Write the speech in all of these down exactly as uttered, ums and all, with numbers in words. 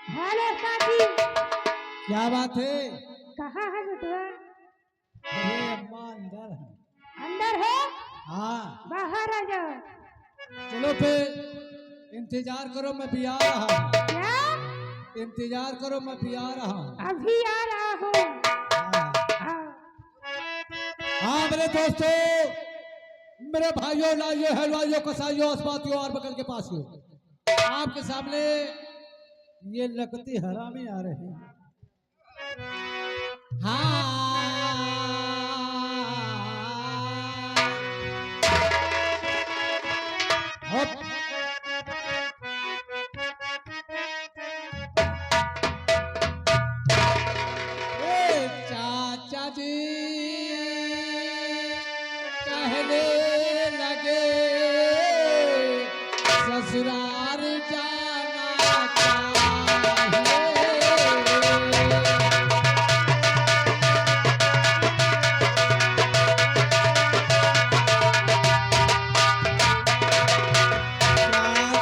हेलो साथी। क्या बात है? कहाँ है बेटवा? अरे अम्मा, अंदर है। अंदर है? हाँ। बाहर आ जाओ। चलो फिर, इंतजार करो, मैं भी आ रहा हूँ। क्या? इंतजार करो, मैं भी आ रहा हूँ। अभी आ रहा हूँ। हाँ। हाँ। हाँ, मेरे दोस्तों, मेरे भाइयों, लाइयों, हलवाइयों, कसाइयों, असबातियों और बगल के पासियों, आपके सामने ये लकती हरामी आ रहे हैं। हाँ। हप। ए चाचा जी कहने लगे, ससुराल जाना चाहिए।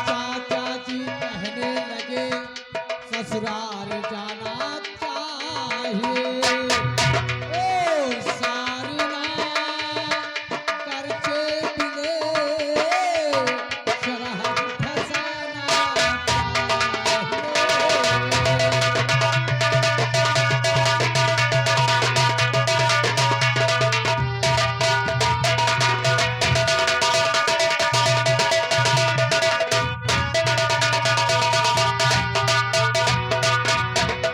चाचा जी कहने लगे, ससुराल जाना चाहिए। ओ सारी ना करके मिले, सरहद फसाना चाहिए।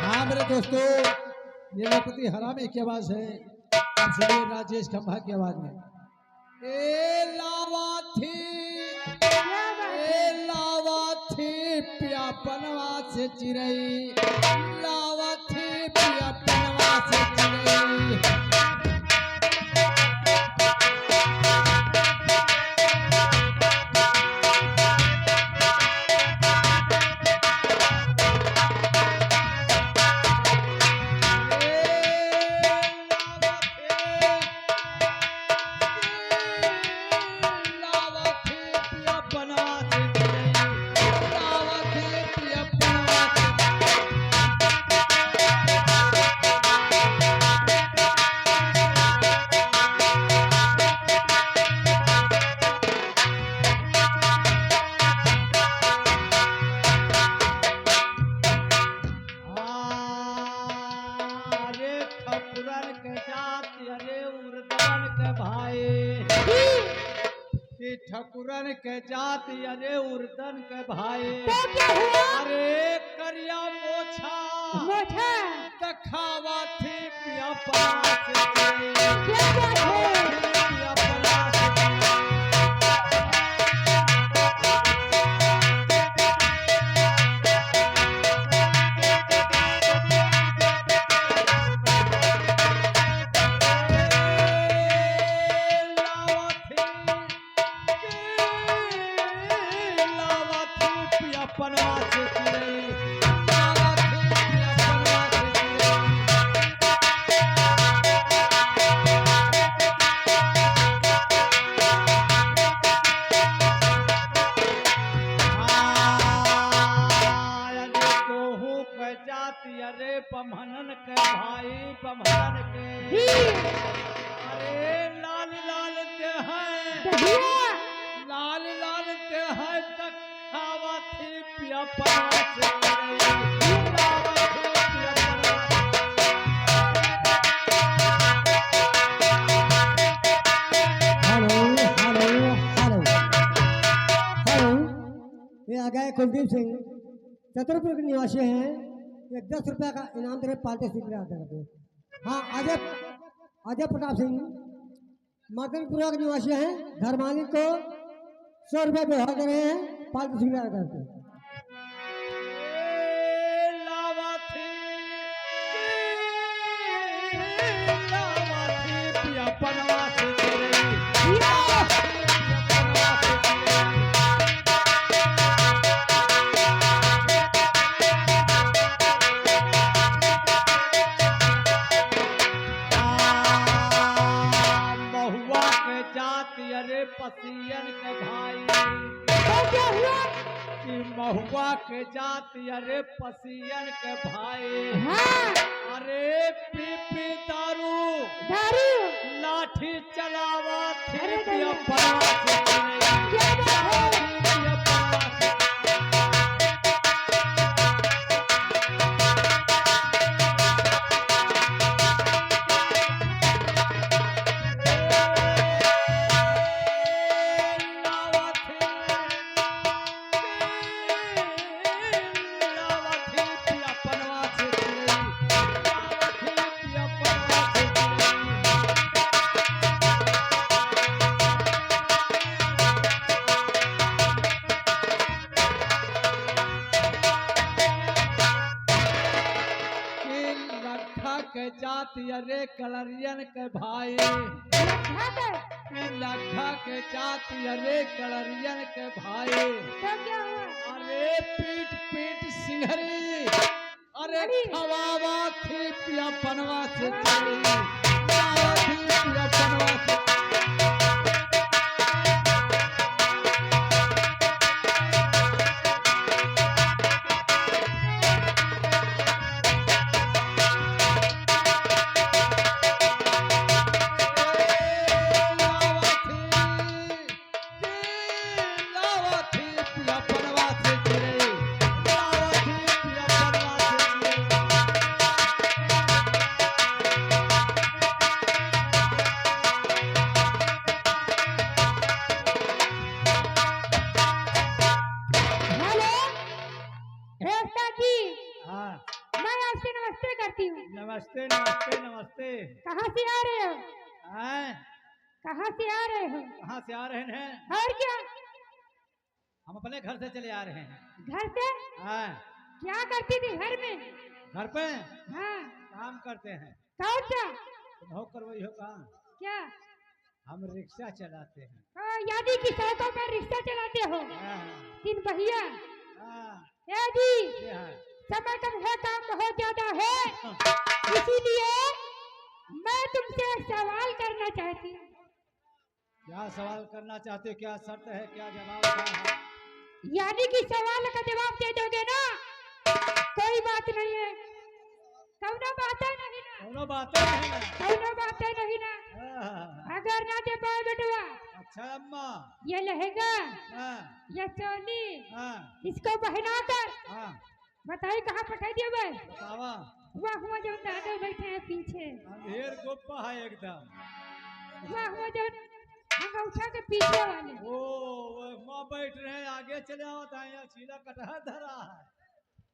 हाँ मेरे दोस्तों, ये लकती हरामी की आवाज है। आप सुनिए राजेश खंभा की आवाज में। ए लावा थी, क्या बात है? ए लावा थी प्या बनवा से चिरई, लावा थी प्या बनवा से चिरई। अरे ठकुरन के जात, अरे उर्दन के भाई। कि ठकुरन के जात, अरे उर्दन के भाई। तो क्या हुआ? अरे करिया मोछा। मोछा। दिखावा थी पिया परास के। क्या बात है? पिया परास के। अरे तोहू के जाति, अरे बम्हनन के भाई, बम्हनन के। जी। अरे लाल लाल देह है। दहिया। लाल लाल देह है, तक खावा थी पिया परास। हेलो, हेलो, हेलो। हेलो, ये आ गए कुलदीप सिंह, छतरपुर के निवासी हैं। ये दस रुपया का इनाम दे रहे, पार्टी सीख रहे हैं। हाँ, अजय, अजय प्रताप सिंह, मदनपुरा के निवासी हैं, धर्मानी को सौ रुपया व्यवहार दे रहे हैं, पाँच सौ रुपया करके। महुआ के जाति, अरे पसियन के भाई। तो क्या हुआ? कि महुआ के जाति, अरे पसियन के भाई। हाँ। अरे पी पी दारू, दारू। लाठी चलावा थी अरे भैया। पियपरवा से चिरई। क्या बात है? लाठी पियपरवा से। लखा के जाति अरे कलरियन के भाई। लखा के? लखा के जाति अरे कलरियन के भाई। तो क्या हुआ? अरे पीट पीट सिंहरी, अरे अरे। खवावा थी पियपरवा से चिरई, खवावा थी पियपरवा से। हेलो, ए उस्ताद जी, हाँ। मैं आपसे नमस्ते करती हूँ। नमस्ते, नमस्ते, नमस्ते। कहाँ से आ रहे हो? हैं? कहाँ से आ रहे हो? कहाँ से आ रहे हैं? और क्या? हम अपने घर से चले आ रहे हैं। घर से? हाँ। क्या करती थी घर में? घर पे? हाँ। काम करते हैं। कौन सा? तुम हो करवाई हो काम? क्या? हम रिक्शा चलाते हैं। हाँ, यानी कि सड़कों पर रिक्शा चलाते हो। हाँ। तीन पहिया। हाँ। ए जी, ये है। समय कम है, काम बहुत ज्यादा है। हाँ। इसीलिए मैं तुमसे एक सवाल करना चाहती हूँ। क्या सवाल करना चाहते हो? क्या शर्त है? क्या जवाब है? यानी कि सवाल का जवाब दे दोगे ना, कोई बात नहीं है। कौनो बात है नहीं ना? कौनो बात है नहीं ना? कौनो बात है नहीं ना? हाँ। अगर ना दे पाए बेटवा, अच्छा अम्मा। ये लहंगा, हाँ। ये चोली, हाँ। इसको पहनाकर हाँ। बताई कहाँ पठाई दिया बे? बतावा। वह हुआ जो दादा बैठे हैं पीछे। अंधेर गुप्पा है एकदम। वह हुआ जो अंगूठा के पीछे वाले। ओ, वह माँ बैठ रहे हैं, आगे चले आओ, दाया छीला कटहर धरा है।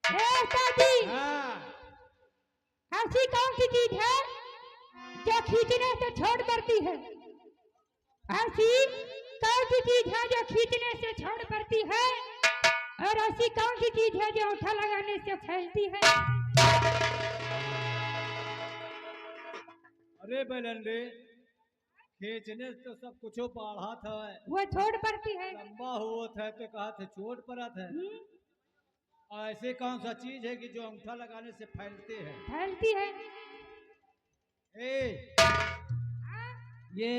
ए, दादी। हाँ। ऐसी कौन सी चीज है जो खींचने से छोट पड़ती है? ऐसी कौन सी चीज है जो खींचने से छोट पड़ती है? और ऐसी कौन सी चीज है जो अंगूठा लगाने से फैलती है? अरे बेलंडे, खींचने से तो सब कुछो बढ़त है। वो छोट पड़ती है। लंबा होत है तो कहत है छोट पड़त है। हम्म। और ऐसे कौन सा चीज है कि जो अंगूठा लगाने से फैलती है? फैलती है। ए, हाँ? ये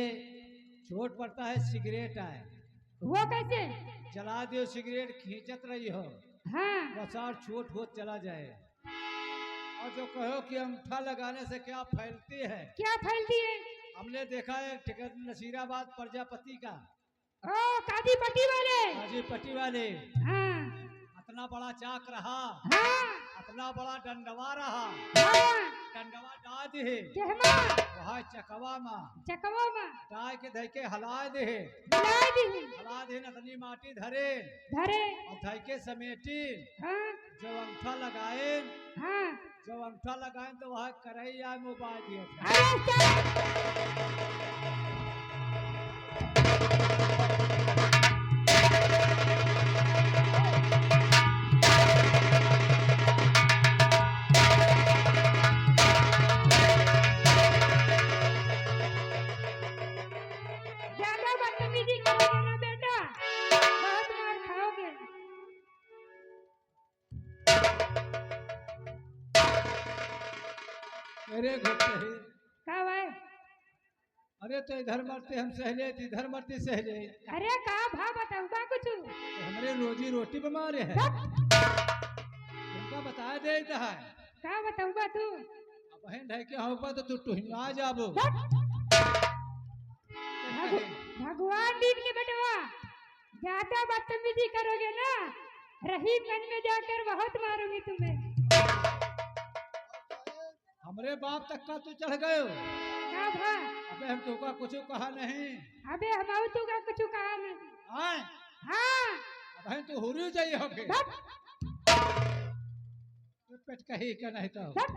छोट पड़ता है, सिगरेट आए। वो कैसे? जला दियो सिगरेट, खींचत रही हो। हाँ। बसार छोट होत चला जाए। और जो कहो कि अंगूठा लगाने से क्या फैलती है? क्या फैलती है? हमने देखा है टिकट नसीराबाद प्रजापति का। ओ, काजी पट्टी वाले। काजी पट्टी वाले। हाँ। अतना बड़ा चाक रहा। हाँ। अतना बड़ा डंडवा रहा। हाँ। डंडवा डाल दिहे। केहमा? वहाँ चकवा मा। चकवा मा। डाल के धइ के हलाए दिहे। हलाए दिहे। हलाए दिहे, नतनी माटी धरे। धरे। और धइ के समेटी। हाँ। जब अंगूठा लगाए। हाँ। जब अंगूठा लगाए तो वह करैया में बाज दिया था। अरे सर! ज्यादा बदतमीजी करोगे ना बेटा, बहुत मार खाओगे। अरे घुटही। का भाई? अरे तो इधर मरते हम सह लेत, इधर मरते सह लेत। अरे का भा बताउबा कुछ? हमरे रोजी रोटी पे मारे है। हट। तुमका बता देइत है। का बताउबा तू? अबहिन ढाई के होबा तो तू टुहिया जाबो। हट। भग-, भगवान दीन के बेटवा, ज्यादा बदतमीजी करोगे ना, रहीमगंज में जाकर बहुत मारूंगी तुम्हें। हमरे बाप तक का तू चढ़ गयो? का भा? अबे हम तुका कुछ कहा नहीं। अबे हम आऊ तुका कुछ कहा नहीं। हाँ? हाँ। अबे तू हुरी जाई होके। हट। तू पेट कही का नहीं तो। हट।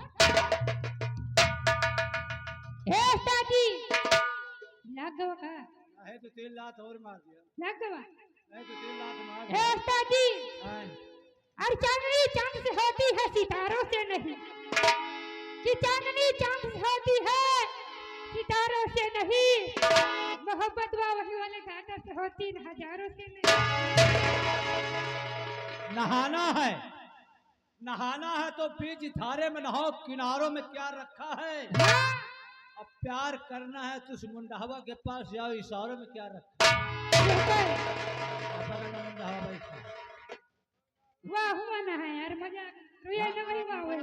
ए उस्ताद जी। लग गवा का? अहे तो तीन लात और मार दिया। लग गवा? नहीं तो तीन लात मार ए दिया। उस्ताद जी। हाँ। और चांदनी चांद से होती है, सितारों से नहीं, कि चांदनी चांद से होती है, सितारों से नहीं, मोहब्बत वा वही वाले दादा से होती है, हजारों से नहीं। नहाना है, नहाना है तो बीच धारे में नहाओ, किनारों में क्या रखा है। हाँ। अब प्यार करना है तो उस मुंडहवा के पास जाओ, इशारों में क्या रखा है। बिल्कुल। मुंडहवा बैठा। वाह, हुआ ना है यार, मजा आ गया। रुइया ना वही वाह, वही।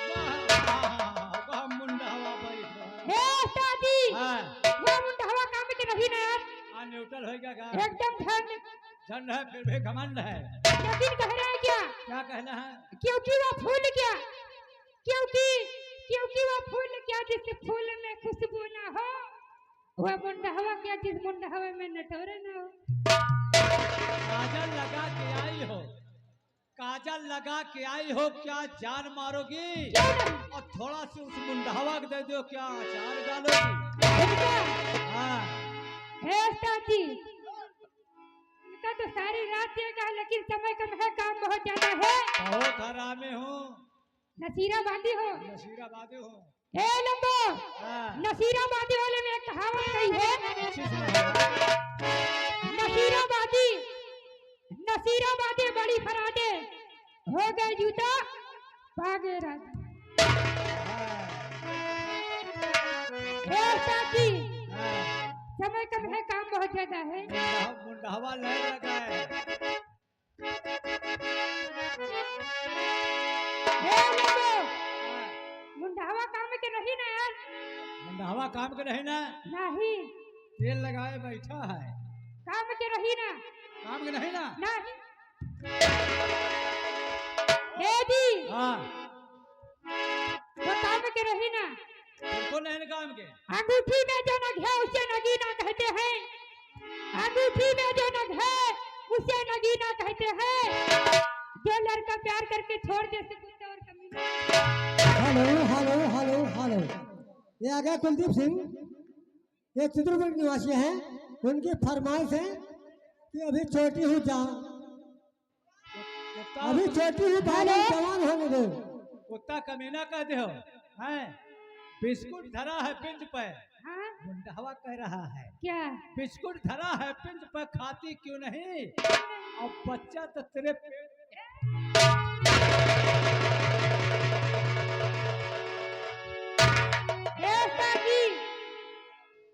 वाह, वाह, वाह, मुंडहवा बैठा। हे उस्ताद जी, हाँ। वो मुंडहवा काम के नहीं ना यार। हाँ, neutral हो गया का? एकदम झंड। झंड है, फिर भी घमंड है। लेकिन कह रहे हैं क्या? क्या कहना है? क्योंकि वो फूल क्या, क्योंकि, क्योंकि वो फूल क्या जिस फूल में खुशबू ना हो, वो मुंडहवा क्या जिस मुंडहवे में नटोरे ना हो। काजल लगा के आई हो, काजल लगा के आई हो, क्या जान मारोगी? क्यों नहीं? और थोड़ा सा उस मुंडहवा को दे दो, क्या अचार डालोगी? अच्छा। हाँ। हे उस्ताद जी, उनका तो सारी रात देगा, लेकिन समय कम है, काम बहुत ज्यादा है। बहुत हरामी हूँ। नसीराबादी हो। नसीराबादी हो। ए लंबो, हाँ। नसीराबादी वाले में एक कहावत कही है। अच्छी सुना। नसीराबादी, नसीराबादी बड़ी फराटे, हो गए जूता, भागे राजा। हाँ। ए उस्ताद जी, हाँ। समय कम है, काम बहुत ज्यादा है। मुंडहवा, मुंडहवा लय लगा है। हे लोगो, मुंडहवा काम के रही ना यार। मुंडहवा काम के रही ना? नहीं। तेल लगाए बैठा है। काम के रही ना? काम के नहीं ना? नहीं। हे जी। हाँ। वो काम के रही ना। बिल्कुल नहीं काम के। अंगूठी में जो नग है, उसे नगीना कहते हैं। अंगूठी में जो नग है, उसे नगीना कहते हैं। जो लड़का प्यार करके छोड़ दे, उसे कुत्ता और कमीना। हेलो, हेलो, हेलो, हेलो। ये आ गया कुलदीप सिंह, ये चित्रकूट निवासी हैं। उनकी फरमाइश है कि अभी छोटी हूँ जा, कुत्ता अभी छोटी हूँ, पहले हेलो। जवान होने दो। कुत्ता कमीना कह दे हो, हैं? बिस्कुट धरा है पिंज पे। हाँ? मुंडहवा कह रहा है। क्या? बिस्कुट धरा है पिंज पे, खाती क्यों नहीं? अब बच्चा तो तेरे पेट ए, उस्ताद जी,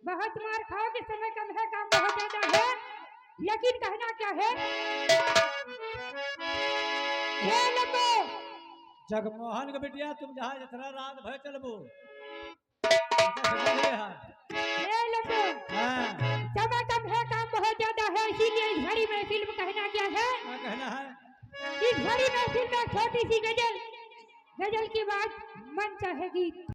बहुत मार खाओगे, समय कम है, काम बहुत ज्यादा है, लेकिन कहना क्या है? ए लंबो। जगमोहन के बिटिया, तुम जहाँ जितना रात भर चलबो, समझ गए हाँ? ए लंबो। हाँ। समय कम है, काम बहुत ज्यादा है, इसीलिए इस भरी महफिल में कहना क्या है? क्या कहना है? इस भरी महफिल में छोटी सी गजल, गजल के बाद मन चाहे गीत।